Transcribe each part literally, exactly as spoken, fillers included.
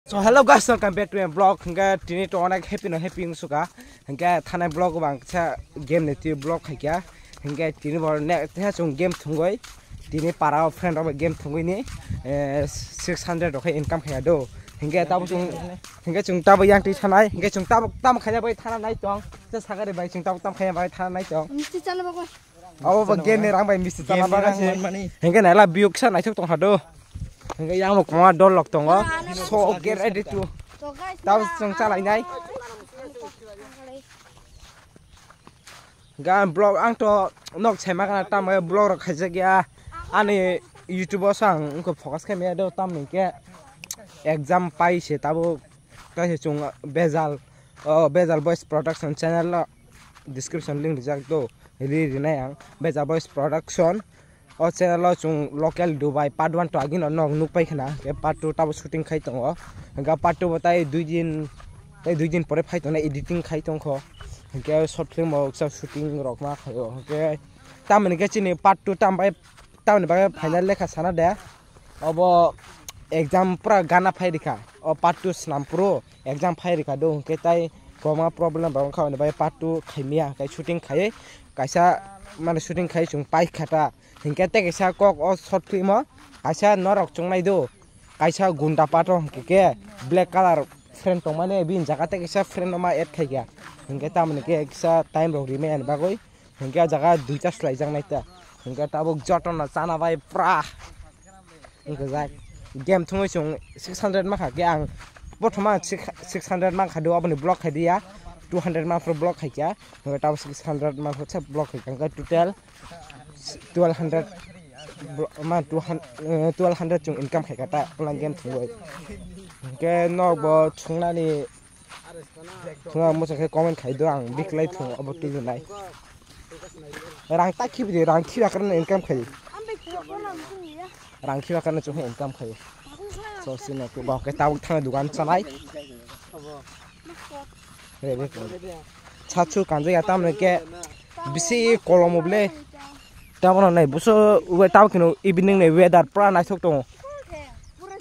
So hello guys, welcome back to my vlog. Hingke tini to onek happy no happy wngsuka. Hingke thanai vlog bang kisa game ni twi vlog khaikya. Hingke tini bo ne tha chung game thungoi. Tini para o friend rok bai game thungoi ni, eh, six hundred rok khe income khaiya do. Hingke tabo chung, hingke chung tabo yang twi thanai. Hingke chung tabo tam khaiya bai thana nai tong. Sa sagari bai chung tabo tam khaiya bai thana nai tong. Misti chana bagwi. Abo bo game ni rang bai misti chana bagwi. Hingke naila view kisa naithok tong hado. Hingke yang mo koma dol lok tongo. So get ready to. Tabo chung chalai nai. Gan vlog ang to nok saima kana tamo vlog rok khaijak ya. Ani YouTube o sang wngkha focus khe maya do tamni ke exam pai se tabo kaisa chung Bejal, o Bejal Boys Production channel o description link rijak do ri rinai ang Bejal Boys Production. O channel o chung local Dubai part one to agino nog nukpai khna, ke part two tabo shooting khai tongo. Hingke part two bo tai dui din, tai dui din pore phai tongo, editing khai tongkho. Hingke short film o kisa shooting rok ma khaio. Hingke tamoni ke chini part two tam bai, tamoni bagwi final lekha sana de. Obo exam pura gana phai rikha. O part two snam pro exam phai rikha do, hingke tai koma problem ba wngkha, oni bai part two khaimia, kai shooting khai, kaisa mane shooting khai chung pai khata. Hingke tei kaisa kok o short film o kaisa norok chungnai do, kaisa gunda patro hingke ke black colour friend tongmani bini jaga tei kaisa friend no ma add khaikha. Hingke tamoni ke kisa time rok rimani bagwi hingke ah jaga duita swlaijaknai ta. Hingke tabuk joto no chana bai pura wngkha jak. Game thungwi chwng six hundred mankha ke ang bothoma six hundred mankha do aboni block khai dia, two hundred mankha block khaikha. Hingke tabuk six hundred mankha block khaikha, hingke total twelve hundred blo-, ma two hundred, eh, twelve hundred chwng income khaikha ta online game thungwi. Hingke nok bo thungnani thungna muchung khe comment khai do, ang biklai thung abo tulu nai. Rang ta khibi de, rang khiba karna income khai. Rang khiba karna chwng income khai. So sino ke ba ke tabuk thang dukan chanai. Re, re, re. Chachu kanjak ya tamni ke bisi kolom oble. Tabuk nai buso we tabuk kino evening ni weather pura naisok tongo.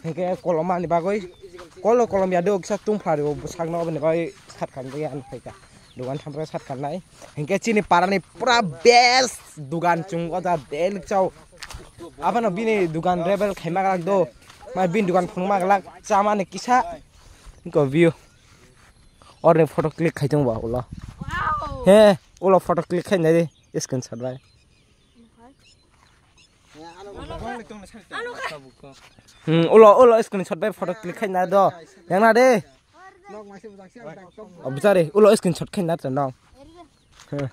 Hingke kolom ani bagwi kolo kolom ya do kisa tungphla rio bwsakno oboni bagwi sat kanjak ya ani phaika. Dukan thampra sat kannai. Hingke chini parani pura best dukan chwng o da daily chao. Abano bini dukan rebel khaima glak do. Ma bini dukan phunukma glak chamani kisa. Hingke view. Orni photo click khai tong ba ulo. He, ulo photo click khai nai di, screenshot bai. Hmm, ulo, ulo screenshot bai photo click khai nai do. Yang na de. Objare, ulo screenshot khai na to nong. He.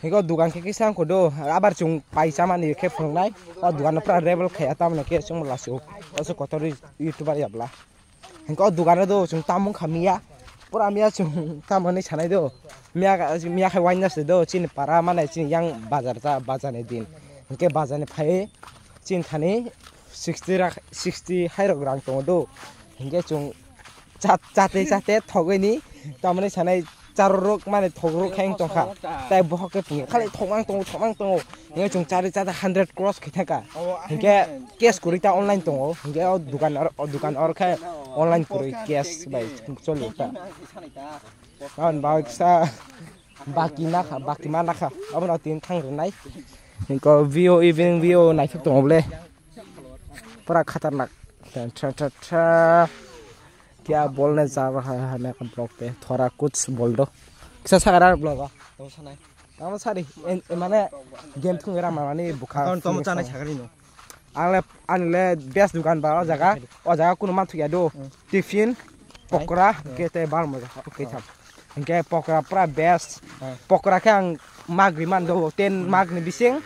Hingke o dukan khe kisa wngkha do, abar chwng paisa mani khe phunuknai. O dukan no pura rebel khai ya, tamoni khe chwng laso. O se kotor YouTuber ya bwla. Hingke o dukan no do chwng tamung kha miya. Pura miya chwng tamoni sanai do. Miya, miya khai waina se do, chini para mane chini yang bazar ta, bazar ni din. Hingke bazar ni phai chini thani sixty ra, sixty hai rok rang tongo do. Hingke chwng Chat-, chate, chate, thogwi ni, tamani sanai charorok mane thogrok khe wng tongkha. Tai bohok khe phungo, khali thokmang tongo, thokmang tongo. Hingke chwng chari chate hundred cross khe thangkha. Hingke cash kwrwi ta online tongo. Hingke o dukan or, o dukan or khe online kwrwi cash bai choli ta. Aboni bagwi kisa baki nakha, baki ma nakha. Abono tin thang rwnai. Hingke view, evening view naithok tongo bole. Pura khatarnak. Tha, tha, tha, tha. Kya bolne ja raha hai, main block pe. Thora kuch bol do. Kisa sagara block o. Tamo sanai. Tamo sari. En, en mane game thung era mani bukha. Tamo, tamo chanai sagari no. Ang le, ang le best dukan ba o jaga. O jaga kunu man thuya do. Hmm. Tiffin, pokora, hmm, kete bar mo jaga. Okay, hmm, tham. Hingke pokora pura best. Hmm. Pokora khe ang magri man do, ten, hmm, magni bising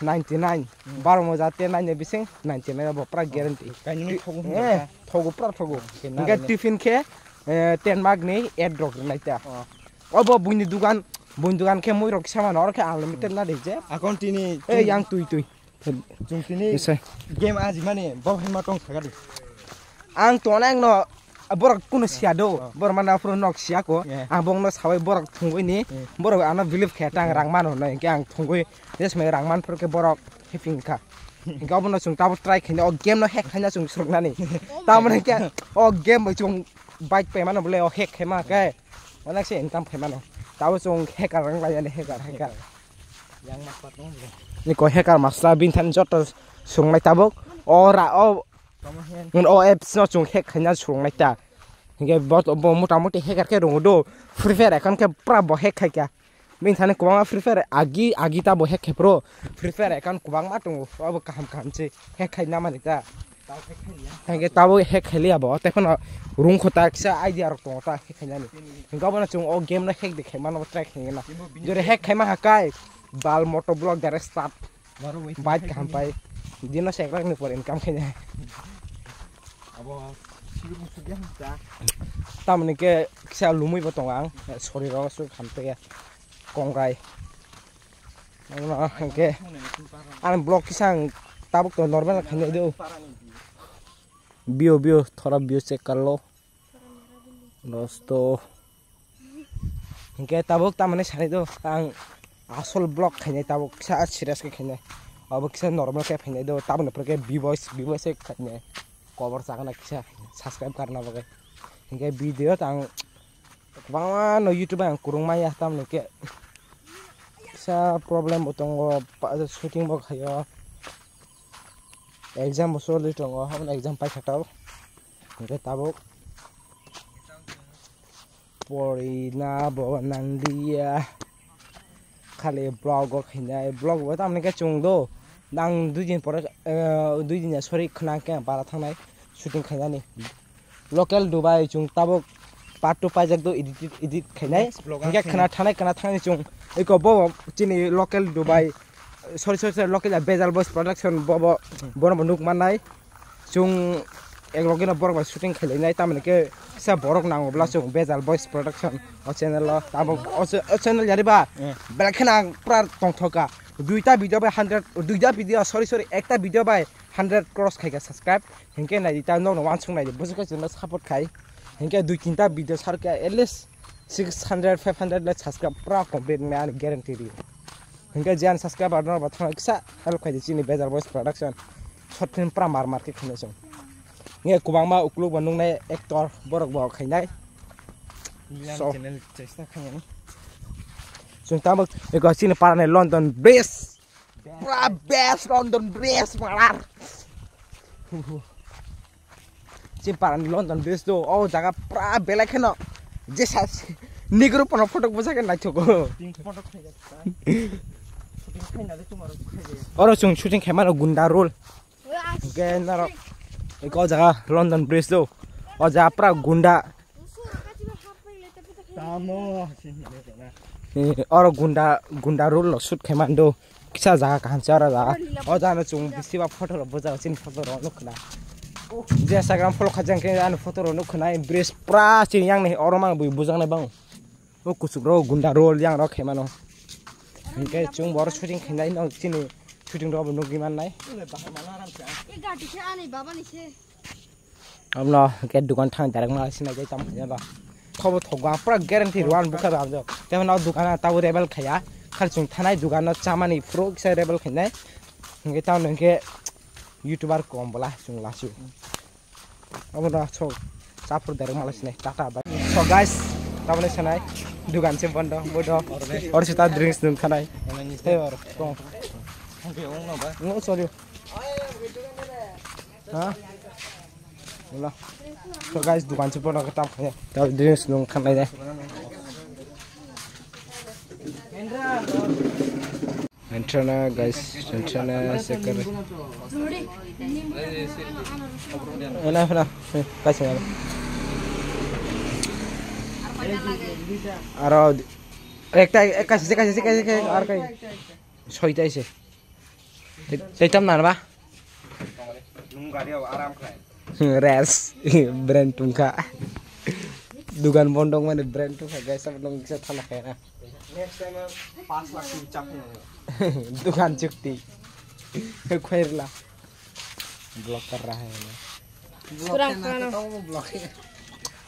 ninety nine. Hmm. Baro moja ten nine ni bising ninety nine bo pura guarantee. Kainwi thogo, eh, hwnka? Thogo, pura thogo. Hingke hingke na tiffin khe, eh, ten magni eight rok rwnai ta. Oh. Obo buini dugan, buini dugan khe mui rok kisa mano, oro khe unlimited na rijak. Akon tini eh, yang tui tui. Chwng tini game ajimani bo hai ma tong sakadi. Ang tongna ang no borok kuno siya do. Oh. Borok mana phuru nok siya ko. Yeah. Ang bongno sabai borok thungwi ni. Yeah. Borok ano believe khe tang rang mano no hingke ang thungwi jesmai rang man phuru khe borok Heping kha. Hinkhe obono chwng tabuk try khaina, o game no hack khaina chwng swrwknani. Tamoni khe o game bai chwng bike paimano bole o hack khaima khe. Onek se income khaimano. Tabuk chwng hacker wng laiyani, hacker, hacker. Yang master no bole. Niko hacker master bini thani joto swrwngnai tabuk. O ra, o, o apps no chwng hack khaina swrwngnai ta. Hinkhe bo, bo mota moti hacker khe rwngo do. Free Fire account khe pura bo hack khaikha. Bini thani kwbangma Free Fire agi, agi ta bo hack khe pro. Free Fire account kwbangma tongo, abo kaham kaham se hack khai namani ta. Hinkhe tabo hack khai liya bo, tei phano rung kho ta kisa idea rok tongo ta hack khai nani. Hinkhe obono chwng o game no hack de khai mano try khai na. Jore hack khai ma ha kai, bal moto block direct start. Bike kaham pai. Dino sek lakh ni por income khaina. Abo sibir musu dia ta. Tamoni khe kisa lumui bo tongo ang. Sorry ro su kham te kongrai. Ano hingke ang block kisa ang tabuk to normal khaina do. Bio bio thora bio check karlo. Dosto. Hinkhe tabuk tamani sani do ang asol vlog khainai tabuk kisa serious khe khainai. Abo kisa normal khe khainai do tamoni pore khe B-boys, B-boys khe khainai. Kobor chakna kisa subscribe karna bagwi. Hinkhe video tang kwbangma no YouTube ang kurung maya tamoni khe kisa problem bo tongo shooting bo khayo. Exam bo choli tongo, haboni exam paikha tabuk. Hinkhe tabuk porina bo nanglia. Khali vlog o khainai, vlog bo tamoni khe chwng do. Nang dui din pore, eh, dui din ya, sorry, khna khe bara thangnai shooting khainani. Local Dubai chwng tabuk part two paijak do edit, edit khainai. Next vlog ang hinkhe khainai. Khna thanai, khna thangnai chwng eko bo chini local Dubai, sorry, sorry, sorry, local ya, Bejal Boys Production bo, bo, hmm, bono bo nuk mannai. Chwng ek loge no borok bai shooting khailainai, tamoni khe kisa borok nango bla chwng Bejal Boys Production o channel o. Tabuk o cha-, o channel yari ba, hmm, belai kheno ang pura tongthoka. Duita video bai hundred, duita video, sorry, sorry, ekta video bai hundred cross khaika subscribe. Hinkhe naidi ta nokno wansuk naidi, bwswk khe chwngno support khai. Hinkhe dui tinta video sarkhe at least six hundred, five hundred le subscribe pura complete wngnai ani guarantee rio. Hinkhe je ani subscriber no bo thangna kisa help khaidi chini Bejal Boys Production. Short film pura mar mar khe khainai chwng. Nge kwbangma ukluk bo nuknai actor borok bo khainai. Milan so channel chesta khainani. Chwng tabuk eko chini parani London Bridge. Pura best London Bridge malar. Chini parani London Bridge do, o jaga pura belai kheno. Jesa Negro pono photo bwsakhe naithogo. Shooting photo khaijak ta. Shooting khaina le tomorrow khaijak. Oro chwng shooting khaimano Gunda Roll. Hinkhe norok eko jaga London Bridge do. O jaga pura gunda. Tamo. Eh, oro gunda, gunda rule no shoot khaimando. Kisa jaga kaham se oro jaga. O jaga no chwng bisi ba photo rok bujak chini photo rok nukho na. Je Instagram follow khaijak khe ani photo rok nukho na. Bridge pura chini yang ni oro mang bui bujak nai bang. O kuchuk rok gunda rule yang rok khaimano. Hinkhe chwng boro shooting khainai no chini shooting rok bo nukgwi mannai. Ye gati se ani baba ni se. Amno ke dukan thang direct ma sinai jai tam khanya ba. Thobo thogo ang pura guarantee rwan bukha ba amjo. Tebo no dukan ta rebel khaya. Khal chung thanai dukan no chamani pro kisa rebel khainai. Hinkhe ta hinkhe YouTuber kom bwla chwng lasu. Abo no so chaphur direct ma sinai tata bai. So guys, tabone sinai dukan se bondo bodo. Or sita drinks nung khanai. Hey or kong. No sorry. Ha? Wala. So guys, dukan se bono tam khaya. Ta drinks nung khanai de. Entrana guys, entrana sekar. Ena fana, kaisa. Aro ekta, ekta, ekta, ekta, ar kai. Soita ise. Tei tam nang ba? Nung gari o aram khlai. Res. Brand tungkha. Dugan bondok mane brand tungkha guys, sab nung kisa thana khaina. Next time pas lakh ni chak nung. Dugan chukti. Khairla. Block kar raha hai na. Kurang kurang.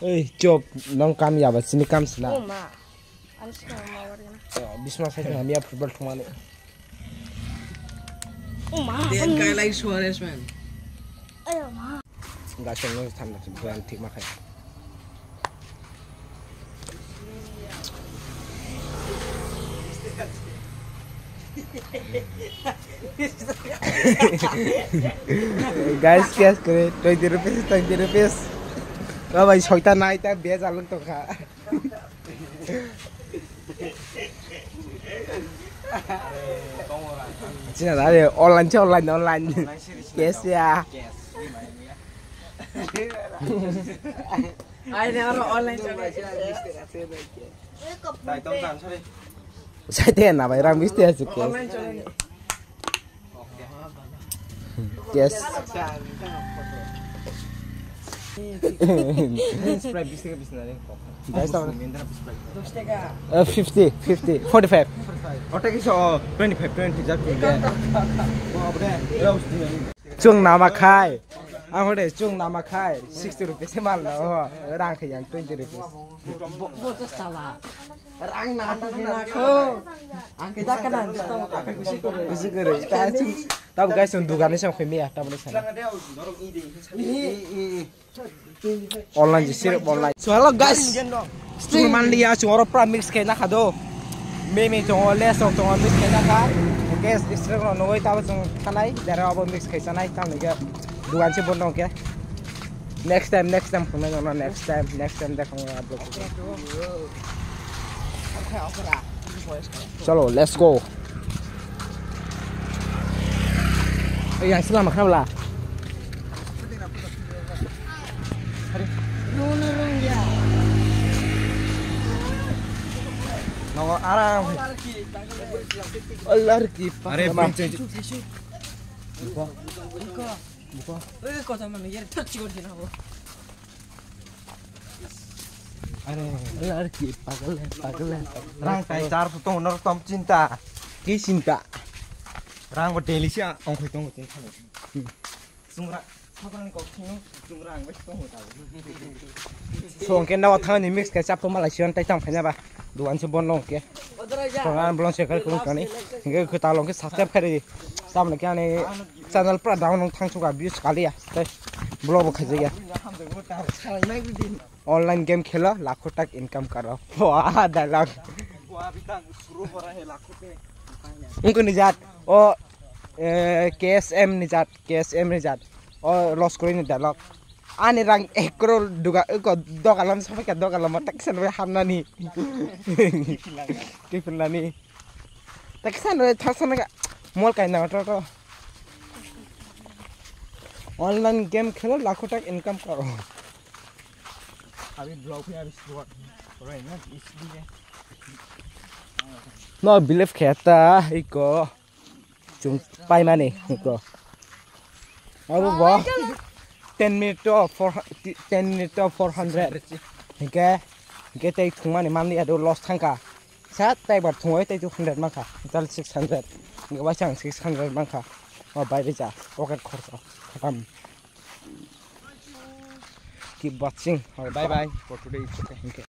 Ei, chop, nong kam ya ba sini kam sina. Oh ma. Bisma sai kami ya football thumani. That guy likes Suarez, man. Guys, ang nung thanda tu bulan thik ma khai. Guys, cash kore twenty rupees, twenty rupees. Oh bhai, soita nai ta bej alun to kha. China dare online se online online. Cash ya. Ai ne aro online chole. Sai te na bai rang bisti asu cash. Online chole. Yes. Sprite bisti ka bisti na ring kok. Guys, tama. Dos taka. Uh, fifty, fifty, forty-five. Ota ki so twenty-five, twenty jak twenty. Chung nama khai. Ang hode chung nama khai. Sixty rupees mal na. Oh, rang khai yang twenty rupees. Bo to sala. Rang na ta na ko. Ang kita kana ang kita mo kape kusi kore. Kusi kore. Tabu guys, ang dugan ni sam khoi miya, tabu ni sana. Online je sirip online. So hello guys. Chung man liya chung oro pra mix khai na khado. Mimi chung o les tok chung mix khai na kha. Guys, Instagram no nugui tabu chung khanai, dara abo mix khai sanai, tabu ni ga dugan se bondo ke. Next time, next time, khunai no, next time, next time, dekhang upload. Chalo, let's go. Ei, yang sila makhna bla. No, no, no, ya. No, aram. Alar ki. Are, ma. Buka. Buka. Oi, kotha manu, yar, touch kor dina bo. Are, alar ki, pagal hai, pagal hai. Rang tai char su tong nor tom chinta. Ki chinta? Rang bo daily si ong khoi tong tei khalo. Sungra, sakang kok thung, sungra ang bai tong ta. So, hwnkhe nao thani mix khe chap to malai siyan tai tang khanya ba. Duan se bon long ke. Program blong se kar kun kani. Hingke khe ta long ke subscribe kare. Tam ne kya ne channel pra down nong thang suka views kali ya. Tai blog bo khaje ya. Online game khelo, lakho tak income karo. Wah, dialogue. Ungko ni jat. O, eh, K S M ni jat, K S M ni jat. O, loss kori ni dialogue. Ani rang ek crore duga, ko dogalam sampai ka dogalam tak sen we hamnani. Kifilani. Tak sen we thasana ka mol kai na to to. Online game khelo lakho tak income karo. Abhi blog pe abhi short. Right na, isliye. No believe kheta iko. Chung paimani iko. Abo bo ten minute to four, ten minute to four hundred. Hingke, hingke tei thungmani manliya do loss thangkha. Sa tei bar thungoi tei two hundred mankha. Total six hundred. Hingke waisa ang six hundred mankha. O bai rija pocket khorcho khatam. Keep watching. Bye bye for today. It's okay. Hingke.